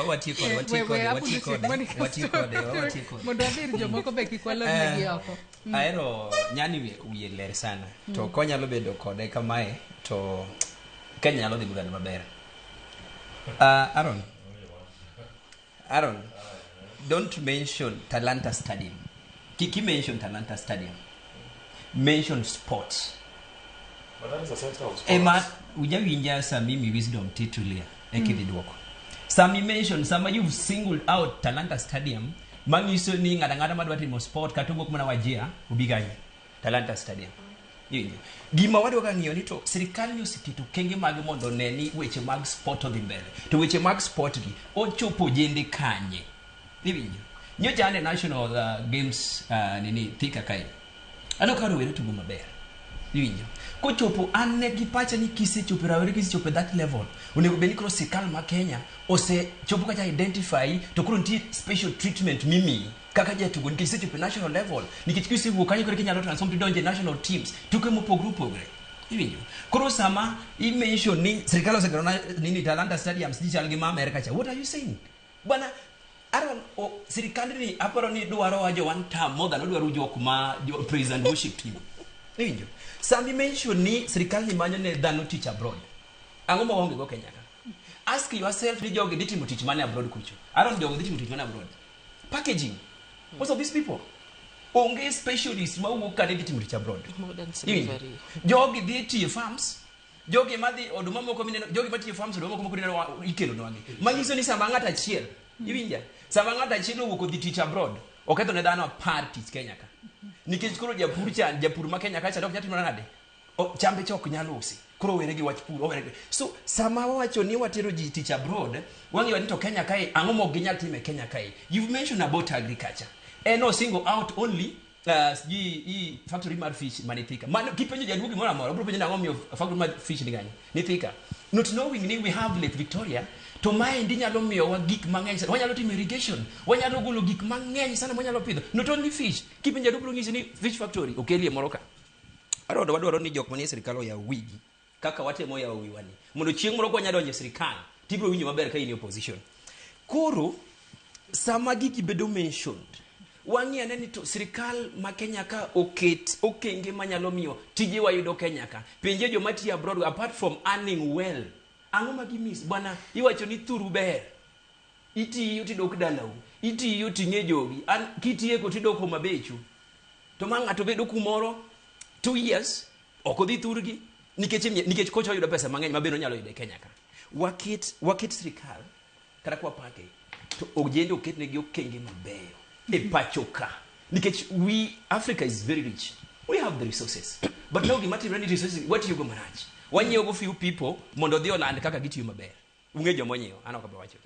Wati kode, wati kode, wati kode, wati kode, wati kode. Mondo wadhir jomoko be kik walornegi oko. Ahero nyani, wiye ler sana. To konyalo bedo kode kamae to Kenya nyalo dhi budhane maber. Aaron, Aaron, don't mention Talanta Stadium. Kiki mention Talanta Stadium. Mention sports. But that is a center of sports. Ema ujawinja samimi wisdom titulia ekidhi duoko. Sami mention, sama you've singled out Talanta Stadium, manyiso ni ng'ata ng'ata madwa timo sport kata owuok mana Wajir obi kanye? Talanta Stadium. Iwinjo? Gima wadwa ga ng'iyo ni to sirikal ni oseketo okenge mage mondo one ni weche mag sport odhi mbele. To weche mag sport gi ochopo jende kanye? Iwinjo? Nyocha an e National Games nini Thika kae. Aneno ka rowere tugo maber. Iwinjo? Kochopo an ne gi pacha ni kisechopo rawere, kisechopo e that level, onego bed ni koro sirikal ma Kenya osechopo kacha identify to koro nitie special treatment mimiyi kaka jatugo nikech isechopo e national level, nikech kisewuok kanyo koro kinyalo transform tidonjo e national teams, tuke mopogore opogore. Iwinjo? Koro sama i mention ni sirikal osegero na nini Talanta Stadium siji chal gi ma America cha, what are you saying? Bwana Aaron, sirikandni aparo ni dwaro wa jo one term more than odwaro jok ma jo praise and worship team. Iwinjo? Sama i mention ni sirikal ni manyo ne dhano tich abroad, ang'o ma waonge go Kenya ka? Ask yourself ni jogi dhi timo tich mane abroad kucho? Aaron, jogi dhi timo tich mane abroad? Packaging. Most of these people onge specialist mawuok ka ni dhi timo tich abroad. Modern Iwinjo? slavery. Jogi dhi tiyo farms, jogi madhi oduma moko mineno, jogi matiyo farms, oduma moko mineno ikelo nwagi manyiso ni sama ng'ato achiel, iwinja, sama ng'ato achiel owuok odhi tich abroad, oketho ne dhano 10 tich Kenya ka, nikech koro japur cha, japur ma Kenya ka cha ok nyal timo nade? Chambe cha ok nyal usi, koro owere gi wach pur, owere gi. So sama wawacho ni watero ji tich abroad, wang'iyo ni to Kenya kae ang'o mok ginyal timo e Kenya kae? You've mentioned about agriculture, en o single out only sijui hii factory mar fish mani Thika. Mano kipenjo jaduo gimoro amora, obiro penjo ni ang'o miyo factory mar fish ni kanye? Ni Thika. Not knowing ni we have Lake Victoria, to maendi nyalo miyowa gik mang'eny sana. Wanyalo timo irrigation, wanyalo golo gik mang'eny sana mwanyalo pidho. Not only fish. Kipenjo jaduo, biro nyisi ni fish factory okelie moro ka. Adwaro wadwaro ni jok manie sirikal oyaw wigi kaka watemo yawo wiwa ni mondo chieng' moro kwanya donjo e sirikal tibiro winjo maber ka in e opposition. Koro sama gigi bedo mentioned, wang'i ane ni to sirikal ma Kenya ka oket okenge manyalo miyo tije wayudo Kenya ka. Penje joma tiyo abroad, apart from earning well, ang'o ma gimiss? Bwana, iwacho ni thuru ber, itiyo tidok dalau, itiyo ting'e jogi an kitieko tidok Homa Bechu, to ma ng'ato bedo kumoro 2 years ok odhi thurgi nikech kocha oyudo pesa mang'eny ma bende onyalo yudo e Kenya ka. Waket sirikal kata kwa pake to ojende oketnegi okenge mabeyo e pacho ka, nikech we, Africa is very rich, we have the resources, but now gima timore ni resources watiyogo marach. Wanyiewo go few people mondo odhi oland kaka gitiyo maber. Ung'e joma onyiewo, an ok abi wacho.